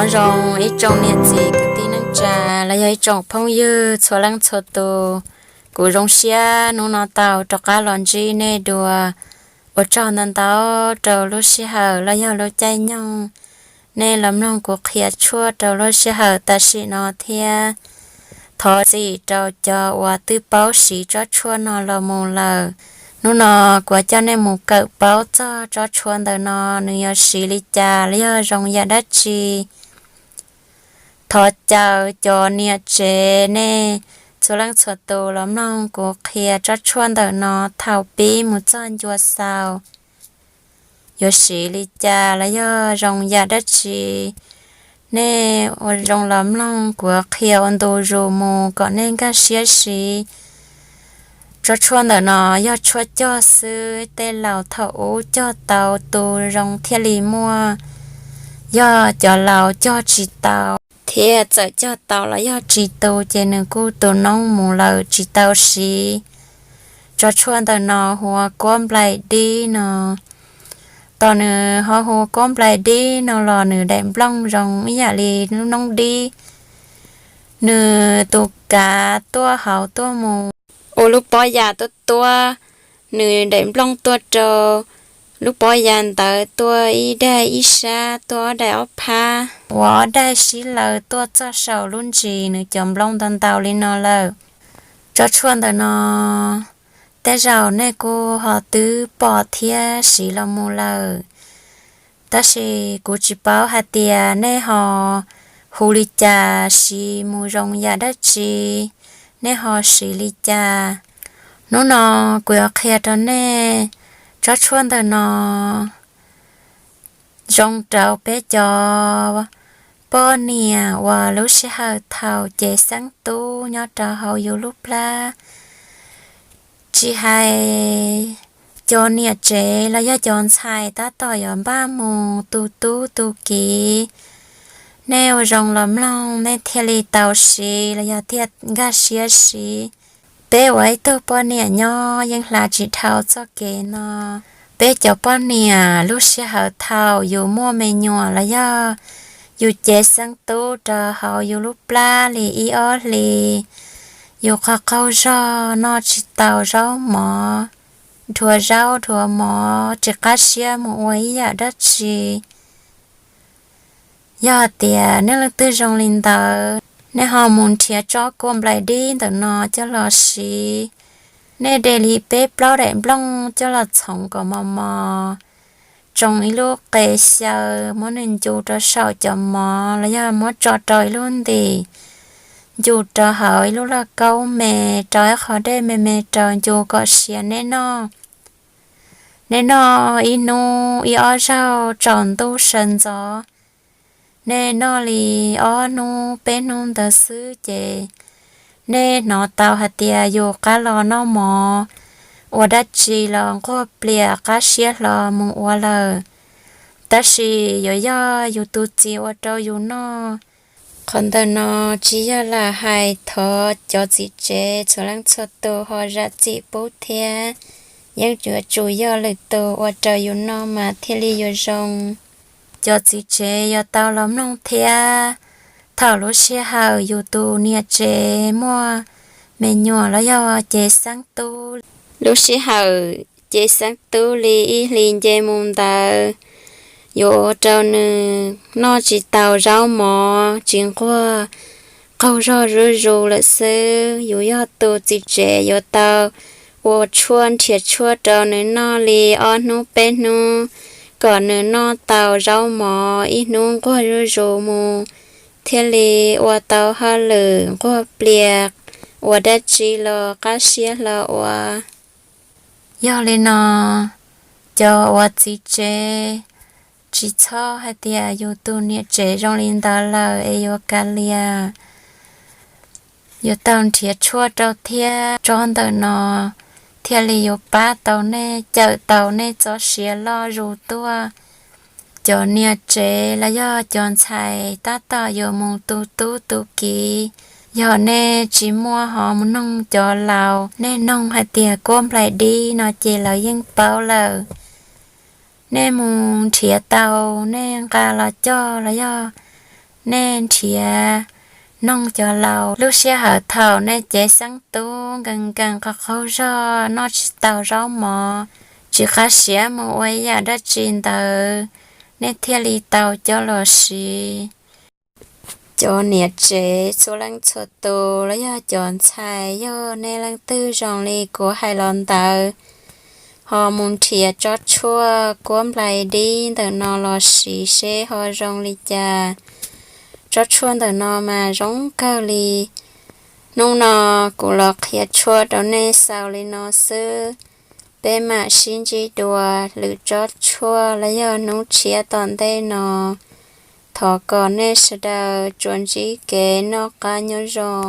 Nyob zoo ib tsoom niam txiv kwv tij neej tsa los yog ib tsoom phooj ywg txhua leej txhua tus, kuv zoo siab hnub no tau rov qab los ntsib nej dua. Ua tsaug ntau ntau rau lub sij hawm los yog lub caij nyoog nej los mloog kuv qhia tshuaj rau lub sij hawm tam sim no thiab. Thov txim rau cov uas twb paub siv tsob tshuaj no los mus lawm. Hnub no kuv coj nej mus kawm paub txog tsob tshuaj ntawm no nws yuav siv li cas los yog zoo yam dab tsi. Thov caw cov niam tsev nej txhua leej txhua tus los mloog kuv qhia tsob tshuaj ntawm no thaum pib mus txog ncua xaus. Yuav siv li cas los yog zoo yam dab tsi, nej ua zoo los mloog kuv qhia ua ntu zus mus kom nej nkag siab siv. Tsob tshuaj ntawm no yog tshuaj cog xwb, tej laus thaum ub cog tau tu zoo thiaj li muaj. Yog cov laus cog tsis tau thiab txawm cog tau los yog tsis tu ces nws kuj tu noob mus lawm tsis tau siv. Tsob tshuaj ntawm no hu ua kuab nplai dib no. Tos nws ho hu kuab nplai dib no los nws daim nplooj zoo ib yam li lub noob dib. Nws tus kav tuaj hauv tuaj mus, ua lub pob ya tuaj tuab, nws daim nplooj tuaj rau lub pob ya ntawd tuaj ib daim ib sab, tuaj ob daim ob phab, ua ob daim sib law tuaj txog saum lub ntsis nws cov nplooj ntau ntau li no lawm. Tsob tshuaj ntawm no tej zaum nej kuj ho twb pom thiab siv los mus lawm, tab sis kuv tsis paub hais tias nej ho hu li cas, siv mus zoo yam dab tsi, nej ho siv li cas. Hnub no kuv yuav qhia rau nej tsob tshuaj ntawm no zoo rau peb cov poj niam uas lub sij hawm thaum cev xeeb tub nyob rau hauv yus lub plab. Tsis hais cov niam tsev los yog cov ntxhais tab tom yuav npaj mus tu tub tu kiv, nej ua zoo los mloog nej thiaj li tau siv los yog thiaj nkag siab siv. Peb ua ib tug poj niam nyob yeej hla tsis dhau txoj kev no. Peb cov poj niam lub sij hawm thaum yus muaj me nyuam los yog yus cev xeeb tub rau hauv yus lub plab li ib ob hlis, yus qaug qaug zog noj tsis tau zaub mov, dhuav zaub dhuav mov tsis qab siab mus ua ib yam dab tsi. Yog hais tias nej leej twg zoo li ntawd, nej ho mus nrhiav tsob kuab nplai dib ntawm no coj los siv. Nej de li peb plaub daim nplooj coj los txhoov kom mos mos, tsoo ib lub qe xyaw muab nws ncu rau saum cov mov los yog muab tso rau ib lub ntim, ncu rau hauv ib lub lauj kaub me, rau ib qho dej me me rau ncu kom siav nej noj. Nej noj ib hnub ib ob zaug tsaus ntuj sawv ntxov, nej noj li ob hnub peb hnub ntawd xwb ces nej hnov tau hais tias yus qab los noj mov, ua dab tsi los nquag plias qab siab hlo mus ua lawm. Tab sis yuav yog yus tus txiv ua rau yus noj. Qhov ntawm no tsis yog lam hais, thov cov txiv tsev txhua leej txhua tus ho zam txim pub thiab. Yeej yuav tsum yog lwm tus ua rau yus noj mas thiaj li yuav zoo. Cov txiv tsev yuav tau los mloog thiab. Thaum lub sij hawm yus tus niam tsev muaj me nyuam los yog cev xeeb tub, lub sij hawm cev xeeb tub li ib hlis nce mus ntawd, yuav ua rau nws noj tsis tau zaub mov, tsis nquag, qaug zog zuj zus lawm xwb. Yus yog tus txiv tsev yuav tau ua tshuaj, nrhiav tshuaj rau nws noj li ob hnub peb hnub, kom nws noj tau zaub mov, ib hnub nquag zuj zus mus, thiaj li ua tau hauj lwm nquag plias, ua dab tsi los qab siab hlo ua. Yog li no, cov uas txiv tsev, tsis txhob hais tias yus tus niam tsev zoo li ntawd lawm es yuav kav liam, yuav tau nrhiav tshuaj rau thiab. Tsob ntawm no thiaj li yuav pab tau nej, cawm tau nej txoj sia loj zus tuaj. Cov niam tsev los yog cov ntxhais tab tom yuav mus tu tub tu kiv, yog nej tsis muaj ho mus noog cov laus, nej noog hais tias kuab nplais dib no ces lawv yeej paub lawm. Nej mus nrhiav tau, nej nqa los coj los yog Nej nrhiav noog cov laus, lub sij hawm thaum nej cev xeeb tub nkees nkees qaug qaug zog, noj tsis tau zaub mov, tsis qab siav mus ua ib yam dab tsi ntawd, nej thiaj li tau coj los siv. Cov niam tsev txhua leej txhua tus los yog cov ntxhais, yog nej leej twg zoo li kuv hais los ntawd, ho mus nrhiav tsob tshuaj kuab nplai dib ntawm no los siv seb ho zoo li cas. Tsob tshuaj ntawm no mas zoo kawg li. Hnub no kuv los qhia tshuaj rau nej xaus li no xwb. Peb mam sib ntsib dua lwm tsob tshuaj los yog hnub tshiab tom ntej no. Thov kom nej sawv daws tsuas ntsib kev noj qab nyob zoo.